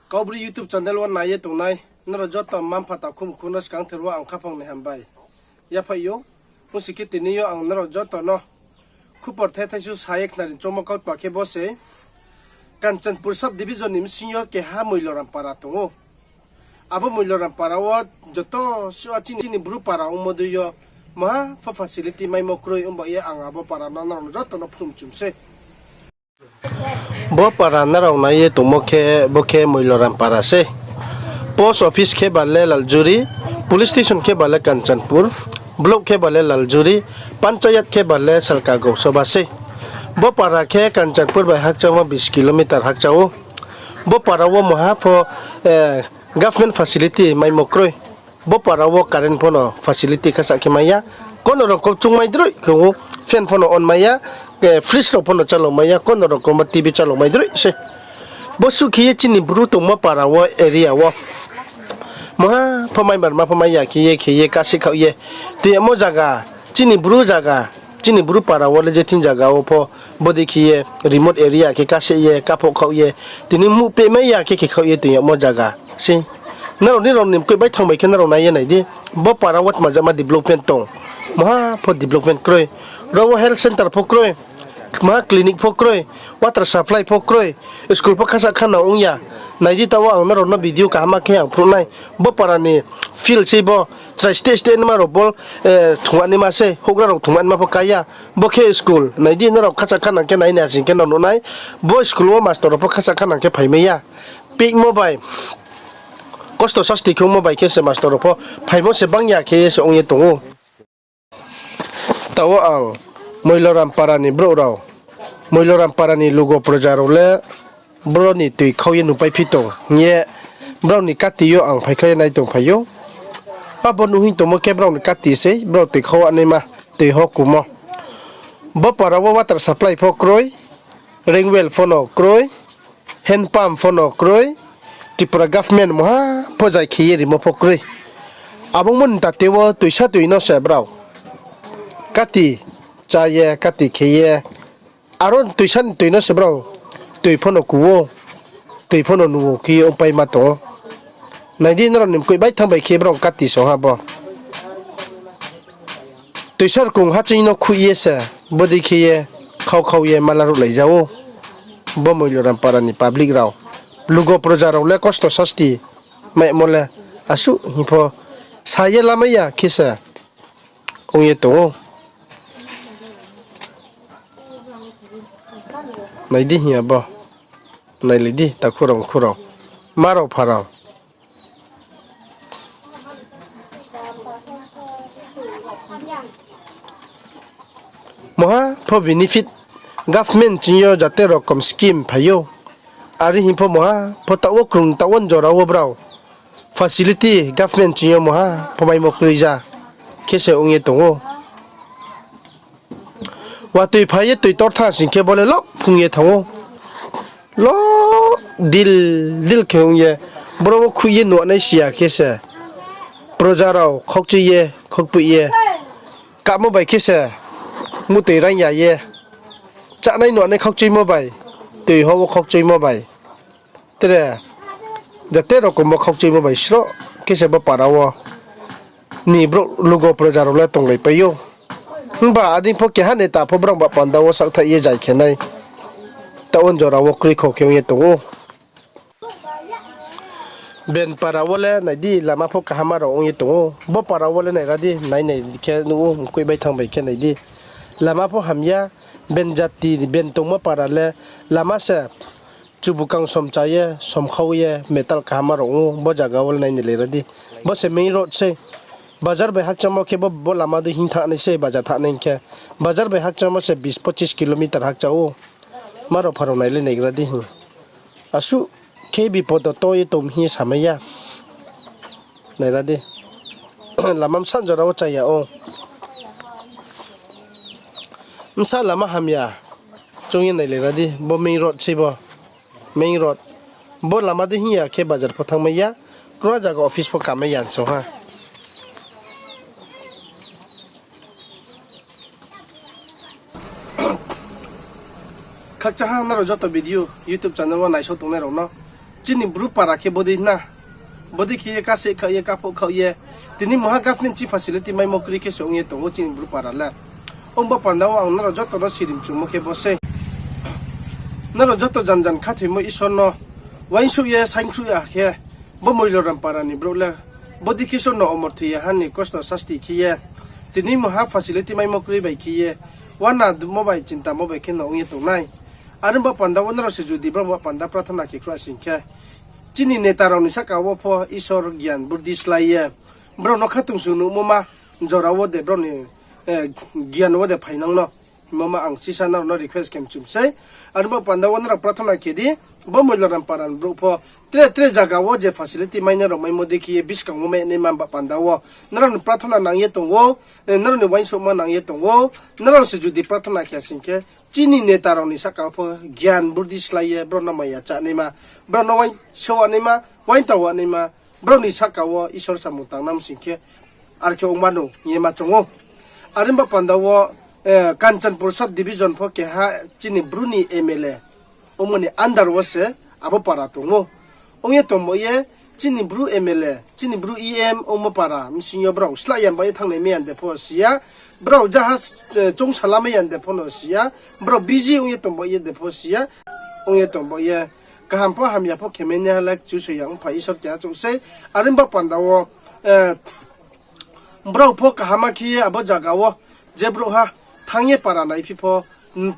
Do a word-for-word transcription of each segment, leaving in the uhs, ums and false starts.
Kaubru YouTube channel wo nai ye tongnai nrao joto mma-mpha takhu mkhu no skangther wo ang khaphang ni hambai yaphaih ou. Ongsi khe tini yo ang nrao joto no khupor thai thaisu sa ye khnari choungmo kautma khe bo se Kanchanpur sub division ni bsing yo keha Moiloram para tong ou. Abo Moiloram para wo joto suh a chini, chini Bru para ongmo dei yo maha pho facility maimo kroi, ongba ye ang abo para no nrao joto no phrung chum sei. Bo para nrao nai ye tongmo khe, bo khe Moiloram para sei. Post office khe ba le Laljuri, police station khe ba le Kanchanpur, block khe ba le Laljuri, panchayat khe ba le Salka Gausoba sei. Bo para khe Kanchanpur bai hakchangmo bis kilometer hakcha ou. Bo para wo maha pho government facility maimo kroi. Bo para wo current pho no facility khasa khe mai ya. Kono rokmo chung mai droi khe ou, fan pho no on mai ya, fridge rao pho no chalao mai ya, kono rokmo TV chalao mai droi se. Bo suh khe ye chini Bru tongmo para wo area wo maha pho mai barma pho mai ya khe ye khe ye kasih khaoh ye. Tini yagmo zaga, chini Bru zaga, chini Bru para wo le je thing zaga wo pho bodei khe ye remote area khe kasih ye kaphoh khaoh ye. Tini muh peh mai ya khe khe khaoh ye tini yagmo zaga sei. Nrao ni rao ni mkoih bai thang bai khe nrao nai ye nai di. Bo para wo tma jama development tong? Maha pho development kroi. Ro wo health center pho kroi. Maha clinic pho kroi. Water supply pho kroi. School pho khasa khana ong ya. Nai di, taoh wo ang nrao no video kaham khe ang phruh nai. Bo para ni field sei bo. Chrai steh steh naima rao bol thungma naima sei. Houhgra rao thungma naima pho ka ya. Bo khe school. Nai di, nrao khasa khana khe nai nai asing khe no nuh nai. Bo school wo master rao pho khasa khana khe phai mai ya. Peihmo bai, kosto sasti khe ongmo bai khe se master rao pho phaimo se bang ya khe ye se ong ye tong ou. Taoh wo ang Moiloram para ni brouh rao, Moiloram para ni lugo proja rao le boro ni toi khau ye nuhpai phi tong hing ye brao ni kati yo ang phaikhlai ye nai tongphai ou. Abo nuh hing tongmo khe brao ni kati sei, brao toi khau anaima, toi ho kumo. Bo para wo water supply pho kroi, rain well pho no kroi, hand pump pho no kroi, Tripura government maha pho zai khe ye rimo pho kroi. Abo ongmo ni tate wo toisa toi no se brao kati chá ye, kati khe ye, aro toisa ni toi no se brao toi pho no ku ou, toi pho no nuh ou khe ye ongpai ma tong ou. Nai di, nrao ni mkoih bai thang bai khe brao kati song ha bo. Toisa rkong haching no khuih ye se, bodei khe ye khau khau ye mala ruhlai ja ou. Bo Moiloram para ni public rao, lugo proja rao le kosto sasti maimo le asuh hing pho sa ye lamai ya khe se ong ye tong ou. Nai di hing ya bo. Nailai di, takhu rao, mkhu rao, ma rao, pha rao. Maha pho benefit government ching yo jate rokom scheme phai ou. Are hing pho maha pho taoh wo krung, taoh wo jora wo brao facility government ching yo maha pho maimo kroi ja khe se ong ye tong ou. Watoi phai ye toi tor thanng sing khe bo le lo phung ye thanng ou. Lo dil dil khe ong ye, boro wo khuih ye nuhnai si ya khe se, proja rao khaukchui ye, khaukpoih ye, kahmo bai khe se, mutoi raing ya ye, chánai nuhnai khaukchuimo bai, toi ho wo khaukchuimo bai. Tre, jate rokom wo khaukchuimo bai sroh khe se bo para wo ni brouh lugo proja rao le tonglaipai ou. Himba adei pho keha neta pho brao ba panda wo sakthaih ye zai khe nai. Taoh wo jora wo kroi kho khe ong ye tong ou. Ben para wo le nai di, lama pho kaham rao ong ye tong ou. Bo para wo le naira di, nai nai khe nuh ou, mkoih bai thang bai khe nai di. Lama pho hamya, ben jati, ben tongmo para le lama se chubukang somcha ye, somkhau ye, metal kaham rao ong ou, bo zaga wo le nai ni lera di. Bo se main road sei. Bazar bai hakchangmo khe bo, bo lama dei hing thanngnai sei, bazar thanngnai hing khe. Bazar bai hakchangmo se bis pochis kilometer hakcha ou. Ma rao pha rao nai le naigra di hing. Asuh khe bipod to ye tong hing ye samai ya. Naira di. Lama bsa jora wo cha ya ou. Bsa lama hamya. Chung ye nai lera di. Bo main road sei bo. Main road. Bo lama dei hing ya khe bazar pho thanngmai ya. Kro zaga office pho kamai ya song ha. Khakchang ha nrao joto video YouTube channel wo naisao tongnai rao no. Chini Bru para khe bodei na, bodei khe ye kaseh khaoh ye, kaphuh khaoh ye, tini mungha government chi facility maimo kroi khe se ong ye tong ou chini Bru para le. Ongba panda wo ang nrao joto no sirimchumo khe bo sei. Nrao joto janjan khathoimo Isor no uaingsouh ye saingkhruh ya khe, bo Moiloram para ni brouh le bodei khe Isor no omor thoi ya ha ni kosto sasti khe ye, tini mungha facility maimo kroi bai khe ye, uana duhmo bai chinta mo bai khe no ong ye tongnai. Are ongba panda wo nrao se judi brao ba panda prathona khe khruh sing khe, chini neta rao ni sahka wo pho Isor gian burdi slái ye, brao no khatungsung nuhmo ma jora wo de brao ni gian wo de phainang no hingmo ma ang sisa nrao no request khe mchum sei. Are ongba panda wo nrao prathona khe di, bo Moiloram para ni brouh pho tre tre zaga wo je facility mai nrao maimo dei khe ye buskang wo mai naima ba panda wo, nrao ni prathona nang ye tong ou, nrao ni uaingsouhma nang ye tong ou. Nrao se judi prathona khe sing khe, chini neta rao ni sahka wo pho gian burdi slái ye brao no maya chá naima, brao no uaingsouh naima, uaingta naima, brao ni sahka wo Isor samung tang nam sing khe, are khe ongma no hing ye ma choung ou. Are ongba panda wo Kanchanpur sub division pho keha chini Bru ni M L A ongmo ni under wo se abo para tong ou. Ong ye tongbo ye chini Bru M L A, chini Bru E M ongmo para bsing yo brao slái ya ba ye thanngnai mai ya de pho si ya, brao jaha choungsala mai ya de pho no si ya, brao busy ong ye tongbo ye de pho si ya, ong ye tongbo ye kaham pho hamya pho khe mai naiha le Kchusoyang Mpha Isor keha chouh sei. Are ongba panda wo brao pho kaham khe ye abo zaga wo je brouhha thanng ye para naiphi pho,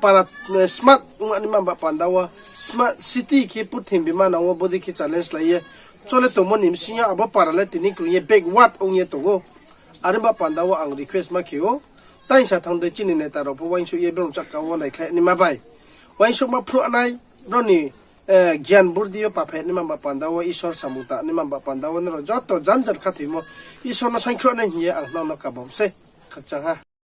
para smart ong naima ba panda wo, smart city khe purthimbi manang wo bodei khe challenge lai ye chole tongmo ni bsing yo abo para le tini krung ye backward ong ye tong ou. Are ongba panda wo ang request ma khe ou, taingsa thanng dei chini neta rao pho uaingsouh ye brao sahka wo naikhlai naima bai, uaingsouhma phnuh nai, brao ni gian burdi yo paphai naima ba panda wo, Isor samung tang naima ba panda wo nrao joto janjan khathoimo Isor no saingkhruh nai hing ye ang nrao no kabom sei. Khakchang ha.